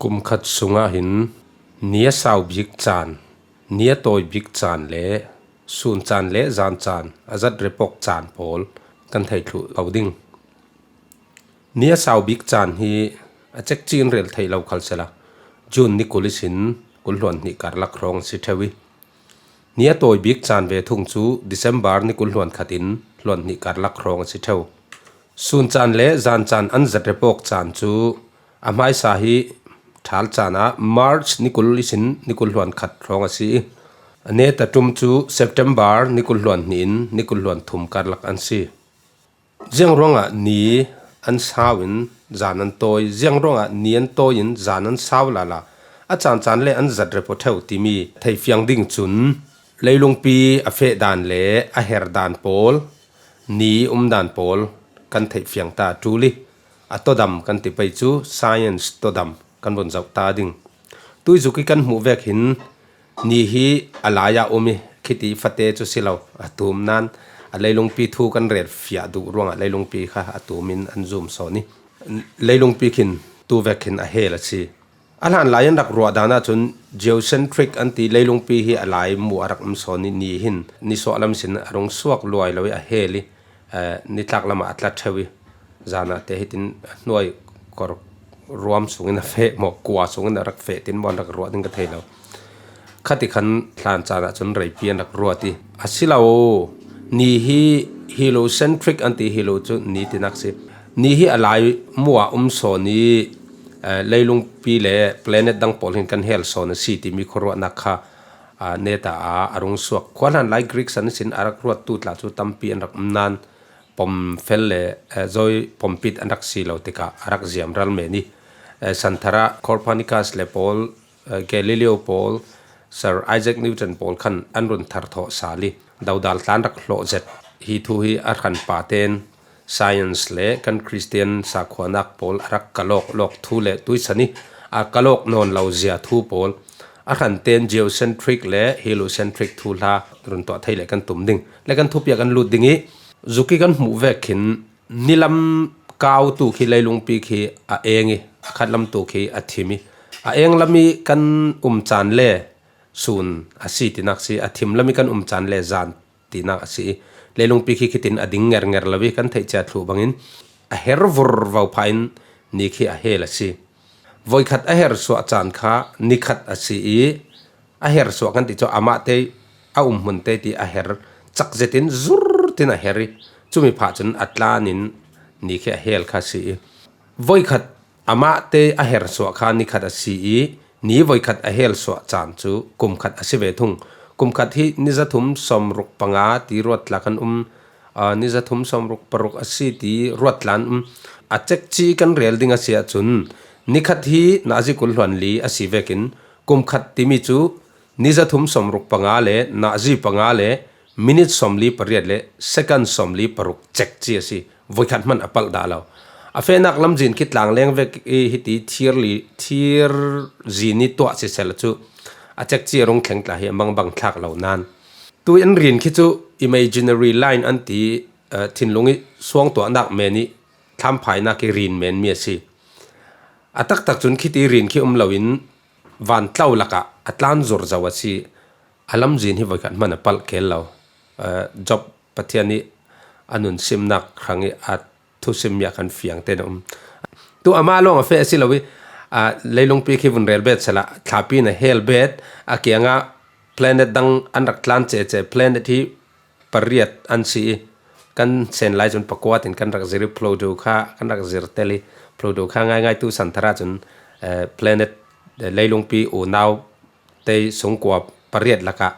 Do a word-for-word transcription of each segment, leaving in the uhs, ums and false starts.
Kum khat sungah hin ni a sau bik caan, ni a tawi bik caan le sun caan le zan caan a zat repawk caan pawl kan thei thluh ko ding. Ni a sau bik caan hi a cekci in rel theih lo khal sela, June ni kul ihsin kul hluan hnih karlak hrawng a si theu i, ni a tawi bik caan ve thung cu December ni kul hluan khat in hluan hnih karlak hrawng a si theu. Sun caan le zan caan an zat repawk caan cu a hmaisa hi ṭhal caan ah March ni kul ihsin ni kul hluan khat hrawng a si i, a net a ṭum cu September ni kul hluan hnih in ni kul hluan thum karlak an si. Ziang ruangah ni an sau in zan an tawi, ziang ruangah ni an tawi in zan an sau lala, a caan caan le an zat repaw theu timi thei fiang ding cun, leilungpi a feh dan le a her dan pawl, ni um dan pawl kan theih fiang ta ṭul i, a tawdam kan ti pei cu science tawdam kan vun zoh ta ding. Tuizuk i kan hmuh vek hin ni hi a lai ah um i, khiti fate cu si lo, a tum nan a leilungpi thu kan rel fiah duh ruangah leilungpi kha a tum in an zum sawn i, leilungpi khin tu vek hin a hel a si. A hlanlai an rak ruah dan ahcun geocentric an ti leilungpi hi a lai mu a rak um sawn i, ni hin nisuah lam sin a rung suak luai lo i a hel i, eh, nitlak lamah a tla theu i, zan ah te hitin hnuai kor ruam sungin a feh maw, kua sungin a rak feh tin maw an rak ruah ding ka thei lo. Khati khan hlan caan ahcun reipi an rak ruat i, a si lo, ni hi heliocentric an ti, helio cu ni tinak si. Ni hi a lai mu ah um sawn i, eh, leilungpi le planet dang pawl hin kan hel sawn a si timi khuaruahnak kha, ah, neta ah a rung suak. Khua hlanlai Greek san sin a rak ruattu tla cu tampi an rak um nan, pom fel le, eh, zawi pompit an rak si lo tikah a rak ziamral men i, eh, Santhara, Copernicus le pawl, eh, Galileo pawl, Sir Isaac Newton pawl khan an run thar thawh sal i, dodal tlan rak hlawh zet. Hi thu hi a hranpa ten science le kan Christian sakhuanak pawl a rak kalawk lawk thu le tuisan i a kalawk nawn lo zia thu pawl, a hran ten geocentric le heliocentric thuhla run tuah thei le kan tum ding le kan thupiak kan lut ding i, zuki kan hmuh vek khin nilam kau tu khi leilungpi khi a eng i, a khatlam tu khi a thim i, a eng lam i kan um caan le sun a si tinak si, a thim lam i kan um caan le zan tinak a si i, leilungpi khi khitin a ding ngernger lo i kan theih cia thluh bangin a her vurvo pha in ni khi a hel a si. Voikhat a her suah caan kha nikhat a si i, a her suah kan ti cu amah te a umhmun te ti a her cak zetin zur tin a her i, cumi phah cun a tlan in ni khi a hel kha a si i, voikhat amah te a her suah kha nikhat a si i, ni voikhat a hel suah caan cu kum khat a si ve thung. Kum khat hi nizathum sawmruk panga ti ruat tla kan um, aa, nizathum sawmruk paruk a si ti ruat tla an um. A cekci kan rel ding a si ahcun, nikhat hi nazi kul hluan li a si vekin, kum khat timi cu nizathum sawmruk panga le nazi panga le minit sawmli pariat le second sawmli paruk cekci a si. Voikhat hman a palh dah lo. A fehnak lamzin khi tlangleng vek i hiti thir li, thir zin i tuah sisel cu a cekci a rung thleng tla hi a mangbang thlak lo nan. Tu an rin khi cu imaginary line an ti, eh, thinlung i suangtuahnak men i thlampainak i rin men mi a si. A taktak cun khiti rin khi um loin vantlo lakah a tlan zurzo a si. A lamzin hi voikhat hman a palh kel lo. Eh, Job Pathian i a nun simnak hrang i a thusim mi a kan fiang te na um. Tu amah lawng a feh a si lo i, ah, leilungpi khi vun rel bet sela, thlapi na hel bet, a kiangah planet dang an rak tlan cece, planet hi pariat an si i, kan sen lai cun pakua tin kan rak zir i, Pluto kha kan rak zir tel i, Pluto kha ngaingai tu Santhara cun, eh, planet, eh, leilungpi unau tei sungkua pariat lakah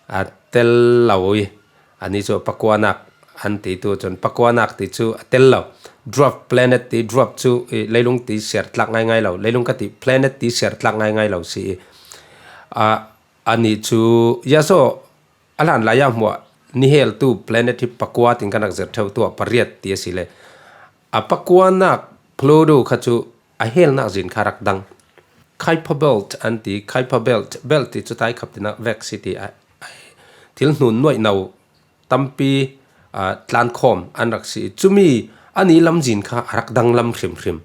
a tel lo i, ani cu pakuanak an ti tu cun pakuanak ti cu a tel lo. Dwarf planet ti, dwarf cu i, leilung ti siar tlak ngaingai lo, leilung ka ti planet ti siar tlak ngaingai lo si i, a, ani cu yaso a hlan lai ah hmuah ni hel tu planet hi pakua tin kan rak zir theu tu a pariat ti a si le. A pakuanak Pluto kha cu a helnak zin kha rak dang. Kuiper belt an ti, Kuiper belt, belt ti cu tai khap tinak vek si ti a, a, thil hnun nuaih no tampi, a, tlankhawm an rak si. Cumi ani lamzin kha a rak dang lam hrimhrim.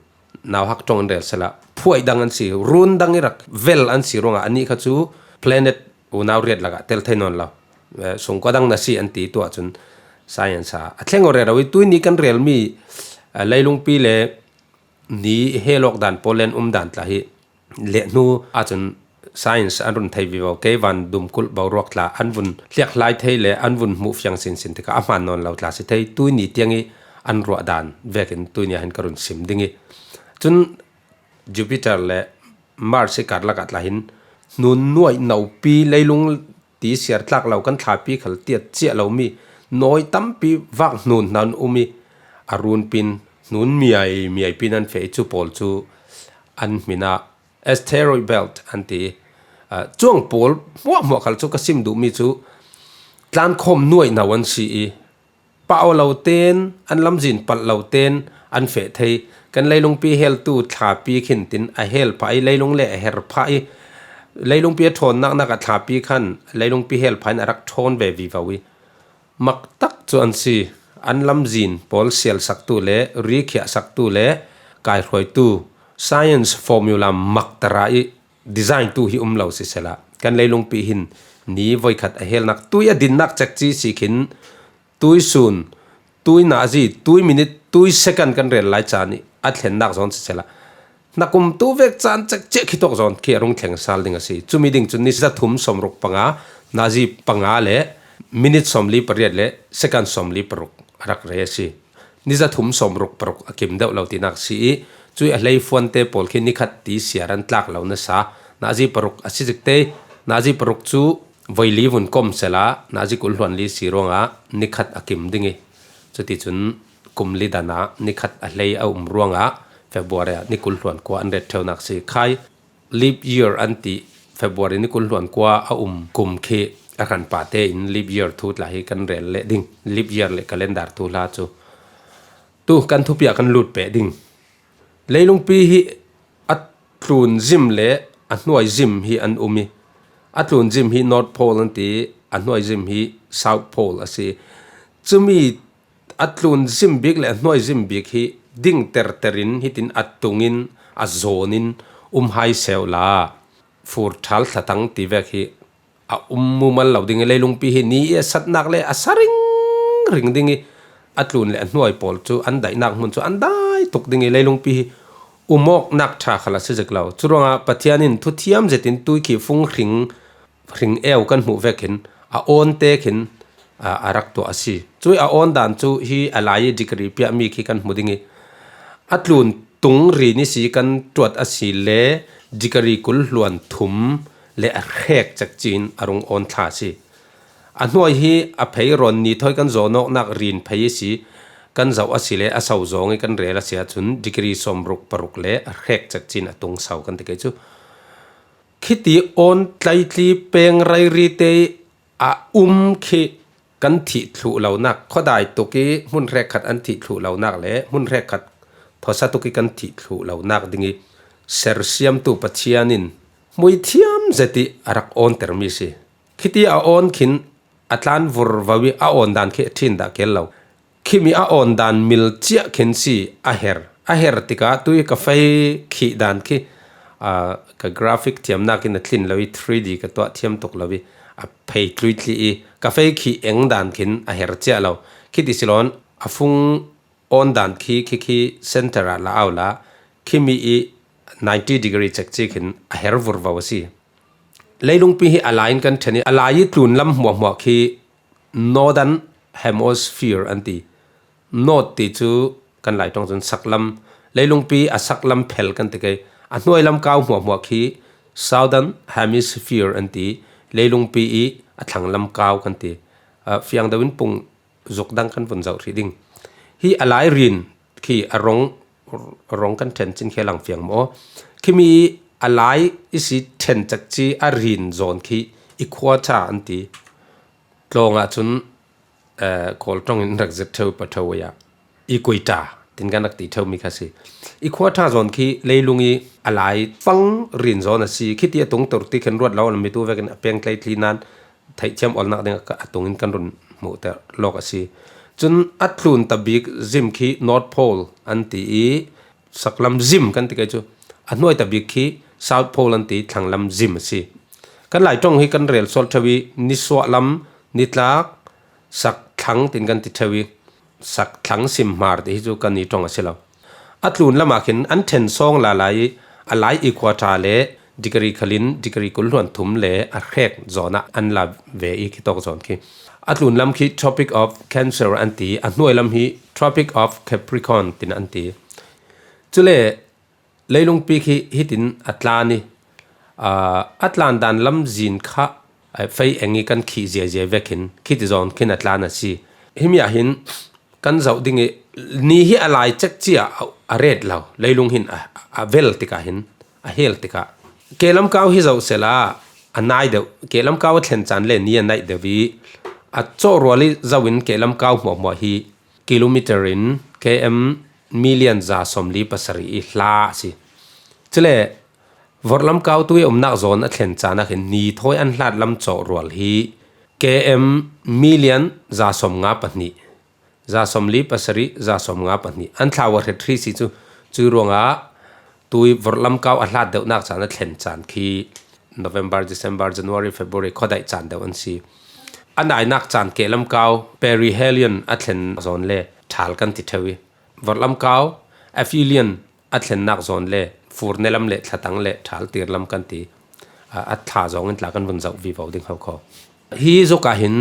nauhak ṭawng an rel sela, phuaih dang an si, run dang i rak vel an si ruangah anih kha chu planet unau riat lakah tel thei nawn lo. Eh, sungkua dang na si an ti, tuah chun science a a thleng aw rero i, tuini kan rel mi, eh, leilungpi le ni hel awk dan pawl le an um dan tla hi lehhnu ah chun science an run thei vivo, kei van dum kulh boruak tla an vun hliakhlai thei le an vun hmuh fiang sinsin tikah a hmaan nawn lo tla si thei, tuini tiang i an ruah dan vekin tuini ah hin ka run sim ding i. Chun Jupiter le Mars i karlak ah tla hin hnun nuaih nopi, leilung ti siar tlak lo kan thlapi khal tiat chiah lo mi nawi tampi vak hnun hna an um i, a runpin hnun miai miai pin an feh i, chu pawl chu an hmin ah asteroid belt an ti i. Ah, chuang pawl hmuahhmuah khal chu ka sim duh mi chu tlankhawm nuaih no an si i, pah aw lo ten, an lamzin palh lo ten an feh thei. Kan leilungpi heltu thlapi khin tin a hel phah i, leilung le a her phah i, leilungpi a ṭhawn nak nak a thlapi khan leilungpi hel phah in a rak ṭhawn ve vivo i, mak tak chu an si. An lamzin pawl sialsaktu le rikhiahsaktu le kaihruaitu, science formula mak tara i design tu hi um lo sisela, kan leilungpi hin ni voikhat a helnak, tui a dinnak chek chi si khin, tui sun, tui nazi, tui minute, tui second kan rel lai chan i a thlennak zawn sisela, hnakum tu vek chan chek chiah khitawk zawn khi a rung thleng sal ding a si. Chumi ding chun ni zathum sawmruk panga, nazi panga le minute sawmli pariat le second sawmli paruk a rak rei a si. Ni zathum sawmruk paruk a kim deuh lo tinak si i, cui a hleifuante pawl khi nikhat ti siar an tlak lo nasa, nazi paruk a si zik te, nazi paruk chu voili vun kawm sela, nazi kul hluan li si ruangah nikhat a kim ding i, chuti chun kum li dana nikhat a hlei a um ruangah February ah ni kul hluan kua an ret theunak si khai. Leap year an ti, February ni kul hluan kua a um kum khi a hranpah tein leap year thu tla hi kan rel leh ding, leap year le calendar thu hla chu. Tu kan thupiah kan lut peh ding. Leilungpi hi a tlun zim le a hnuai zim hi an um i, a tlun zim hi North Pole an ti, a hnuai zim hi South Pole a si. Chumi a tlun zim bik le a hnuai zim bik hi ding terterin hitin a tungin a zawnin um hai seuh la, fur thal thlatang ti vek hi a um mumal lo ding i, leilungpi hi ni i a satnak le a sa ring ring ding i, a tlun le a hnuai pawl chu an daihnak hmun chu an dai tuk ding i, leilungpi hi um awknak ṭha khal a si zik lo. Churuangah Pathian in thuthiam zetin tuikhih fung hring hring eu kan hmuh vekin a awnte khin, a, a rak tuah a si. Cui a awn dan chu hi a lai i degree piah mi khi kan hmu ding i, a tlun tung ri ni si kan tuat a si le degree kul hluan thum le a hrek chek chin a rung awn thla a si. A hnuai hi a phei rawn ni thawi kan zawn awknak rin phei i si kan zauh a si le a sau zawng i kan rel a si ahcun degree sawmruk paruk le a hrek chek chin a tung sau kan ti kei chu. Khiti awn tlaitli peng rairi te a um khi kan thih thluh lonak, khuadai tuk i hmun hrekkhat an thih thluh lonak le hmun hrekkhat thawsa tuk i kan thih thluh lonak ding i sersiamtu Pathian in hmui thiam zet i a rak awnter mi si. Khiti a awn khin a tlan vurvo i a awn dan khi a ṭhin dah kel lo. Khimi a awn dan mil chiah khin si a her. A her tikah tui ka fei khih dan khi, aa, ka graphic thiamnak in a tlin lo i three D ka tuah thiam tuk lo i a phei tluitli i ka fei khih eng dan khin a her chiah lo. Khiti si lawn a fung awn dan khi, khi, khi center ah la au la. Khimi i ninety degree chek chi khin a her vurvo a si. Leilungpi hi a lai in kan ṭhen i, a lai i tlun lam hmuahhmuah khi Northern Hemisphere an ti. North ti cu kan Lai ṭawng cun saklam, leilungpi a saklam phel kan ti kei. A hnuai lam kau hmuahhmuah khi Southern Hemisphere an ti. Leilungpi i a thlang lam kau kan ti. Ah, fiang deuh in pung zuk dang kan vun zoh hrih ding. Hi a lai rin khi a rong, rong kan ṭhen chin khi a lang fiang maw? Khimi a lai i si ṭhen cak ci a rin zawn khi equator an ti. Tlawng ah cun, eh, Kawl ṭawng in rak zet ṭheu pa ṭheu a, equator tin kan rak ti ṭheu mi kha si. Equator zawn khi leilung i a lai fang rin zawn a si. Khiti a tung tur ti khen ruat lo, an mi tu vekin a peng tlaitli nan theihthiam awlnak ding a, a tungin kan run hmuhter lawk a si. Cun a tlun ta bik zim khi North Pole an ti i, saklam zim kan ti kei chu. A hnuai ta bik khi South Pole an ti, thlanglam zim a si. Kan lai ṭawng hi kan rel sual ṭheu i, nisuah lam, nitlak, sakthlang tin kan ti ṭheu i, sakthlang sim hmar ti hi chu kan ni ṭawng a si lo. A tlun lamah khin an ṭhen sawng lala i, a lai equator le degree khalin degree kul hluan thum le a hrek zawnah an la ve i, khitawk zawn khi. A tlun lam khi Tropic of Cancer an ti, a hnuai lam hi Tropic of Capricorn tin an ti. Chule, leilungpi khi hitin a tlan i, aa, a tlan dan lam zin kha, aa, fei eng i kan khih ziazia vek hin, khiti zawn khin a tlan a si. Himi ah hin kan zoh ding i, ni hi a lai chek chi a, a ret lo, leilung hin a, a vel tikah hin, a hel tikah. Kehlamkau hi zoh sela, a nai deuh, kehlamkau a thlen chan le ni a naih deuh i, a chawh rual i zoh in kehlamkau hmuahhmuah hi kilometer in K M million za sawmli pasarih i hla a si. Chule, vorhlamkau tui a umnak zawn a thlen chan ah khin ni thawi an hlat lam chawh rual hi K M million za sawmnga pahnih, za sawmli pasarih, za sawmnga pahnih. An thlau a hret hri si chu, cui ruangah tui vorhlamkau a hlat deuhnak chan a thlen chan khi November, December, January, February khuadaih chan deuh an si. A nainak chan kehlamkau perihelion a thlen zawn le thal kan ti ṭheu i, vorhlamkau aphelion a thlennak zawn le furne lam le thlatang le thaltir lam kan ti, a, a thla zawngin tla kan vun zoh vivo ding ho khaw. Hi zuk ah hin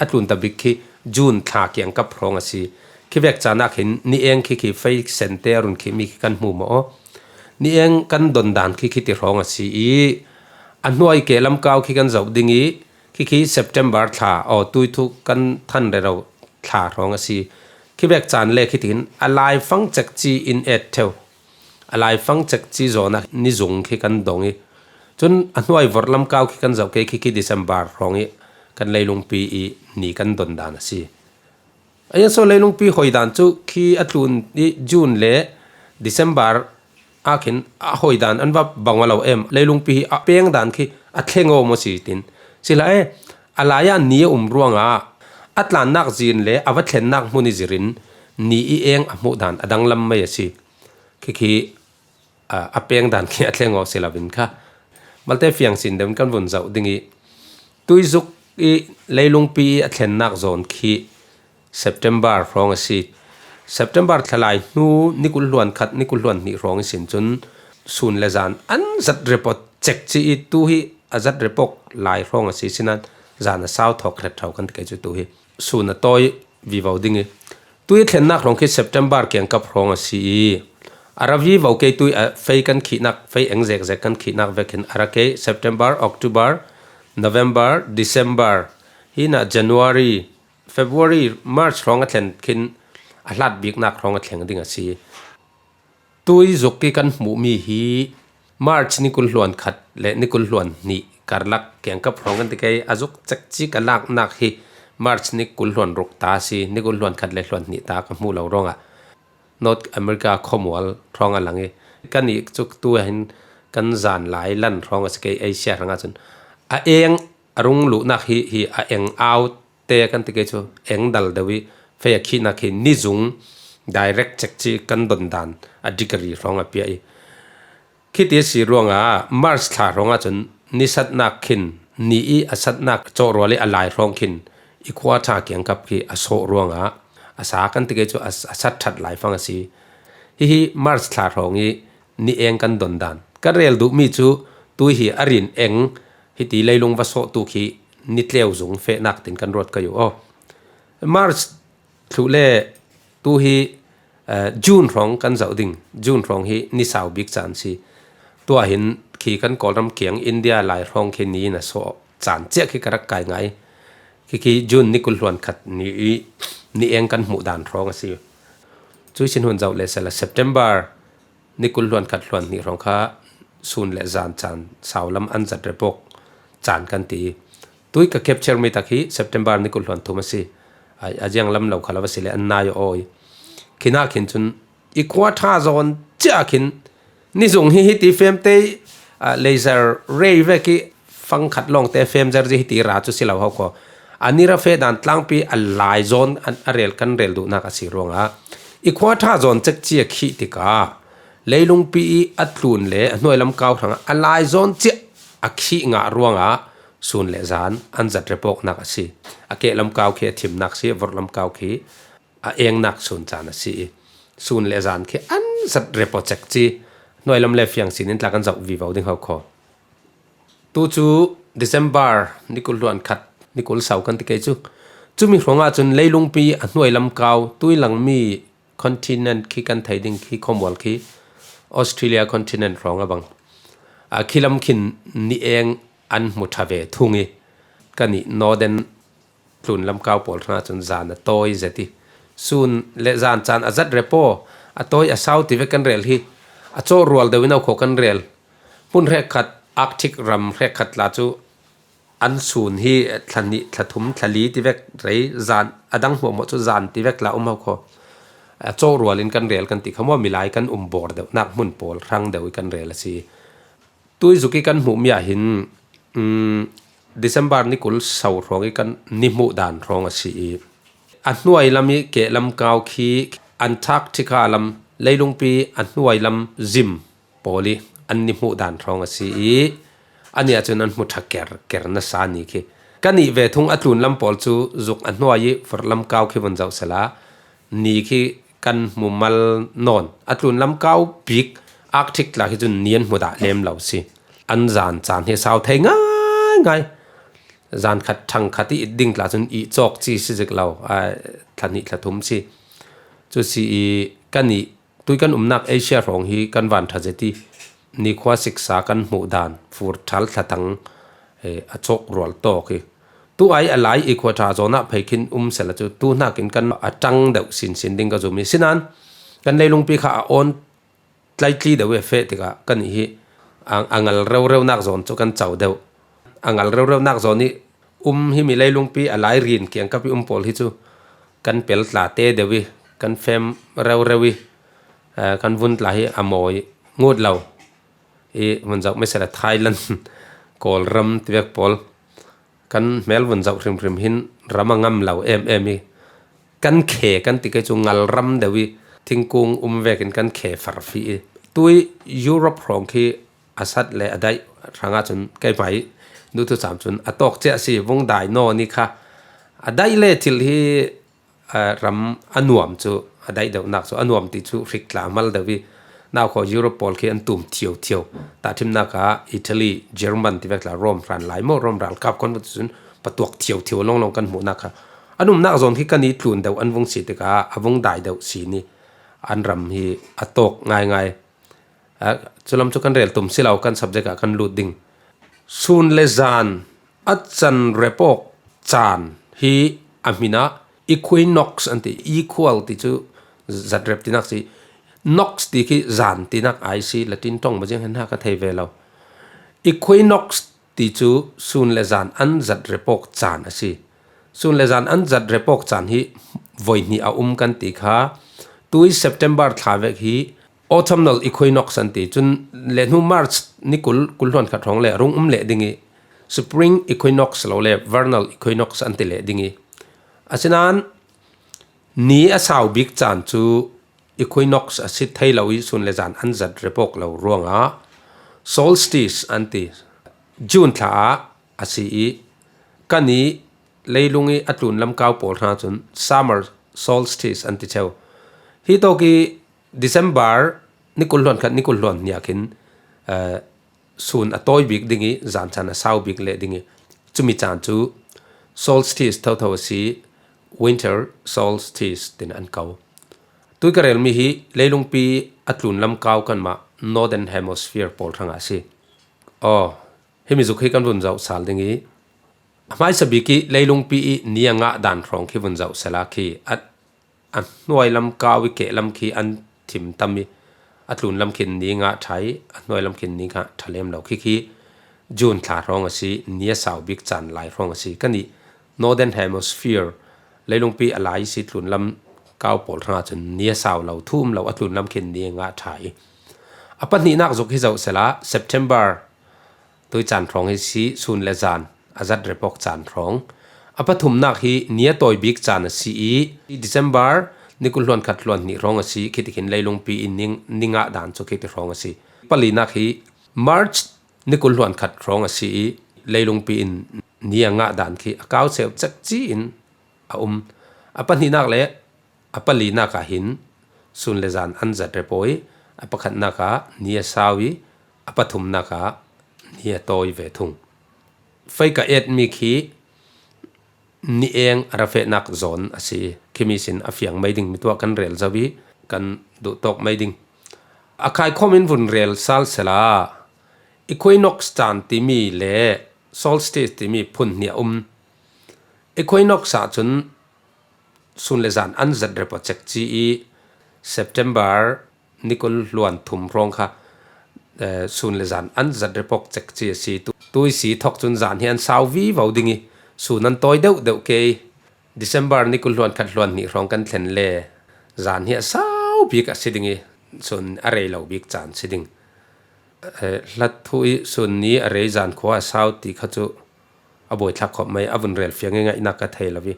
a tlun ta bik khi June thla kiangkap hrawng a si. Khi vek chan ah khin ni eng khi khi fei sente a run khihmi khi kan hmu maw? Ni eng kan don dan khi khiti hrawng a si i, a hnuai kehlamkau khi kan zoh ding i, khi khi September thla, aw, tui thu kan than rero thla hrawng a si. Khi vek chan le khi tihin a laifang chek chi in et ṭheu. A laifang chek chi zawnah ni zung khi kan dong i, chun a hnuai vorhlamkau khi kan zoh kei khi khi December hrawng i kan leilungpi i ni kan don dan a si. A ziangso leilungpi hawi dan chu khi a tlun i June le December ah khin a hawi dan an va bang aw lo em. Leilungpi hi a peng dan khi a thleng aw maw si tin. Sihla e, a lai ah ni a um ruangah a tlannak zin le a va thlennak hmun i zirin ni i eng a hmuh dan a danglam mai a si. Khi khi, a, a peng dan khi a thleng aw si lo in kha. Malte fiang sin deuhin kan vun zoh ding i, tui zuk i leilungpi i a thlennak zawn khi September hrawng a si. September thlalai hnu ni kul hluan khat, ni kul hluan hnih hrawng i sin chun sun le zan an zat report chek chi i, tu hi a zat report lai hrawng a si sinan zan a sau thawk hret tho kan ti kei chu tu hi. Sun a tawi vivo ding i. Tui thlennak hrawng khi September kiangkap hrawng a si i, a ra vivo kei tui a fei kan khihnak, fei eng zekzek kan khihnak vek hin a ra kei September, October, November, December, hinah January, February, March hrawng a thlen khin a hlat biknak hrawng a thleng ding a si. Tui zuk i kan hmuhmi hi March ni kul hluan khat le ni kul hluan hnih karlak kiangkap hrawng kan ti kei, a zuk chek chi ka laknak hi March ni kul hluan ruk ta si, ni kul hluan khat le hluan hnih ta ka hmuh lo ruangah North America khawmual hrawng a lang i, kan i chu tu ah hin kan zan lai lan hrawng a si kei, Asia hrangah chun a eng a rung luhnak hi, hi a eng au te kan ti kei chu, eng dal deuh i, fei a khihnak hi ni zung direct chek chi kan don dan a degree hrawng a pia i. Khiti a si ruangah March thla hrawngah chun ni satnak khin, ni i a satnak chawh rual i a lai hrawng khin equator kiangkap khi a sawh ruangah a sa kan ti kei chu a, a sat ṭhat laifang a si. Hihi March thla hrawng i ni eng kan don dan. Kan rel duhmi chu tui hi a rin eng hiti leilung va sawhtu khi ni tleu zung fehnak tin kan ruat ka uh aw. March thluh le tu hi, eh, June hrawng kan zoh ding. June hrawng hi ni sau bik chan si. Tua hin khi kan Kawlram kiang India lai hrawng khi ni in a sawh chan chiah khi ka rak kai ngai. Khi khi June ni kul hluan khat ni i ni eng kan hmuh dan hrawng a si. Cui sin hun zoh le sela September ni kul hluan khat hluan hnih hrawng kha sun le zan chan sau lam an zat report chan kan ti. Tui ka capture mi tak hi September ni kul hluan thum a si. A, a ziang lam lo kha lo va si le an nai aw i. Khina khin chun equator zawn chiah khin ni zung hi hiti femte, a, laser ray vek i fang khat lawngte fem zer zi hiti ra chu si lo ho khaw. A ni ra fe dan tlangpi a lai zawn a, a rel kan rel duhnak a si ruangah equator zawn chek chi a khih tikah Leilungpi i a tlun le a hnuai lam kau hrangah a lai zawn chiah a khih ngah ruangah sun le zan an zat repawknak a si. A keh lam kau khi a thimnak si, a vorh lam kau khi a engnak sun caan a si i sun le zan khi an zat repaw cek ci. Hnuai lam le fiang sin in tla kan zoh vivo ding ho kho. Tu cu December ni kul hluan khat, ni kul sau kan ti kei cu. Cumi hrawngah cun leilungpi a hnuai lam kau, tuilangmi continent khi kan thei ding khi, khawmual khi Australia continent hrawng a bang, a khi lam khin ni eng an hmu ṭha ve thung i, kan i northern tlun lam kau pawl hrangah cun zan a tawi zet i sun le zan caan a zat repaw, a tawi a sau ti vek kan rel hi. A cawh rual deuh in a khaw kan rel. Hmun hrekkhat, Arctic ram hrekkhat tla cu an sun hi thla hnih, thla thum, thla li ti vek rei, zan a dang hmuahhmuah cu zan ti vek tla um ho kho. A cawh rual in kan rel kan ti kha maw, milai kan um bawr deuhnak hmun pawl hrang deuh i kan rel a si. Tui zuk i kan hmuhmi ah hin, um, December ni kul sau hrawng i kan ni hmuh dan hrawng a si i, a hnuai lam i keh lam kau khi Antarctica lam, leilungpi a hnuai lam zim pawl i an ni hmuh dan hrawng a si i, a nih ah cun an hmu ṭha ker ker nasa ni khi. Kan i ve thung a tlun lam pawl cu zuk a hnuai i vorh lam kau khi vun zoh sela, ni khi kan hmu mal nawn. A tlun lam kau bik Arctic tla khi cun ni an hmu dah lem lo si. An zan caan hi sau thei ngaingai. Zan khat ṭhang khat i it ding tla cun i cawk ci si zik lo. Aa, thla hnih thla thum si. Cu si i kan i tui kan umnak Asia hrawng hi kan van ṭha zet i nikhua siksa kan hmuh dan fur ṭhal thla thang, eh, a cawk rual tawk i tu ai a lai i khua ṭha zawn ah phei khin um sela cu tu hnakin kan a ṭang deuh sinsin ding ka zum i sinan kan leilungpi kha a awn tlaitli deuh i a feh tikah kan i hi a, a ngal reureunak zawn cu kan co deuh. A ngal reureunak zawn i um himi leilungpi a lai rin kiangkap i um pawl hi cu kan pel tla te deuh i kan fem reureu i, eh, kan vun tla hi a mawi ngut lo. I vun zoh masa le Thailand, Kawlram ti vek pawl kan hmel vun zoh hrimhrim hin ram a ngam lo em em i kan khe kan ti kei cu ngal ram deuh i thingkung um vekin kan khe farfi i tui Europe hrawng khi a sat le a daih hrangah cun keimah i duhthusam cun a tawk ciah si vung dai naw ni kha a daih le thil hi, aa, ram a nuam cu a daih deuhnak cu a nuam ti cu hrik tla a mal deuh i nau khaw Europe pawl khi an tum thio thio. Tahṭhimnak ah Italy, German ti vek tla Rome hran lai maw, Rome ralkap kan vun cun patuak thio thio lawnglawng kan hmuhnak kha an umnak zawn khi kan i tlun deuh an vung si tikah a vung dai deuh si ni an ram hi a tawk ngaingai. A, cu lam cu kan rel tum si lo, kan subject ah kan lut ding. Sun le zan a zat repawk caan hi a hmin ah equinox an ti, equal ti cu zat rep tinak si, nox ti khi zan tinak ai si, Latin ṭong maw ziang hen ha ka thei ve lo. Equinox ti cu sun le zan an zat repawk caan a si. Sun le zan an zat repawk caan hi voi hnih a um kan ti kha. Tui September thla vek hi autumnal equinox an ti. Cun le hnu March ni kul, kul hluan khat hrawng le a rung um leh ding i spring equinox lo le vernal equinox an ti leh ding i, asinain ni a sau bik caan cu equinox a si thei lo i sun le zan an zat repawk lo ruangah solstice an ti. June thla ah a si i kan i leilung i a tlun lam kau pawl hna cun summer solstice an ti cheu. Hi tawk i December ni kul hluan khat, ni kul hluan hnih ah khin, eh, sun a tawi bik ding i zan caan a sau bik leh ding i cumi caan cu solstice thotho a si, winter solstice tin an ko. Tui ka relmi hi leilungpi a tlun lam kau kanmah Northern Hemisphere pawl hrangah a si. Aw, himi zuk hi kan vun zoh sal ding i, a hmaisa bik i leilungpi i ni a ngah dan hrawng khi vun zoh sela khi a, a hnuai lam kau i keh lam khi an thim tam i a tlun lam khin ni ngah ṭha i a hnuai lam khin ni ngah ṭha lem lo khi khi June thla hrawng a si, ni a sau bik caan lai hrawng a si. Kan i Northern Hemisphere, leilungpi a lai si tlun lam kau pawl hrangah cun ni a sau lo, thu um lo, a tlun lam khin ni a ngah ṭha i a pahnihnak zuk hi zoh sela September tui caan hrawng hi si, sun le zan a zat repawk caan hrawng. A pathumnak hi ni a tawi bik caan a si i December nikul hluan khat hluan hnih hrawng a si, khiti khin leilungpi in ni, ni ngah dan chu khiti hrawng a si. Palinak hi March nikul hluan khat hrawng a si i, leilungpi in ni a ngah dan khi a kau cheu chek ci in a um. A pahninak le a palinak ah hin sun le zan an zat rep aw i, a pakhatnak ah ni a sau i, a pathumnak ah ni a tawi ve thung. Fei ka et mi khi ni eng a ra fehnak zawn a si. Khimi sin a fiang mai ding, mi tuah kan rel zo i kan duhtawk mai ding. A khaikhawm in vun rel sal sela, equinox caan timi le solstice timi phun hnih a um. Equinox ah cun sun le zan an zat rep aw cek ci i, September nikul hluan thum hrawng kha, eh, sun le zan an zat rep aw cek ci a si. Tu, tui si thawk cun zan hi an sau vivo ding i, sun an tawi deuh deuh ke i, December nikul hluan khat hluan hnih hrawng kan thlen le zan hi a sau bik a si ding i, sun a rei lo bik caan si ding. Eh, hlat thu i sun ni a rei zan khua a sau ti kha cu a buaithlak khawp mai, a vun rel fiang i ngaihnak ka thei lo i.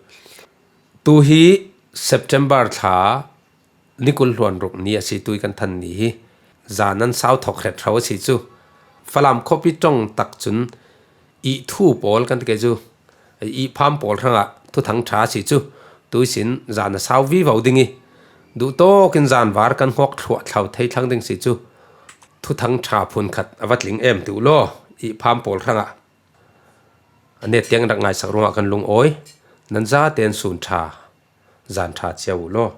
Tu hi September thla nikul hluan ruk ni a si, tui kan than ni hi zan an sau thawk hret hro a si cu. Falam khuapi ṭong tak cun ih thu pawl kan ti ke cu, ih pham pawl hrangah thuthang ṭha a si cu. Tuisin zan a sau vivo ding i, duhtawk in zan var kan hngawk thluah thlo thei thlang ding si cu. Thuthang ṭha phun khat a va tling em ti uh law, ih pham pawl hrangah a net tiang rak ngaisak ruangah kan lungawi. Nan zatein sun ṭha, zan ṭha cio uh law.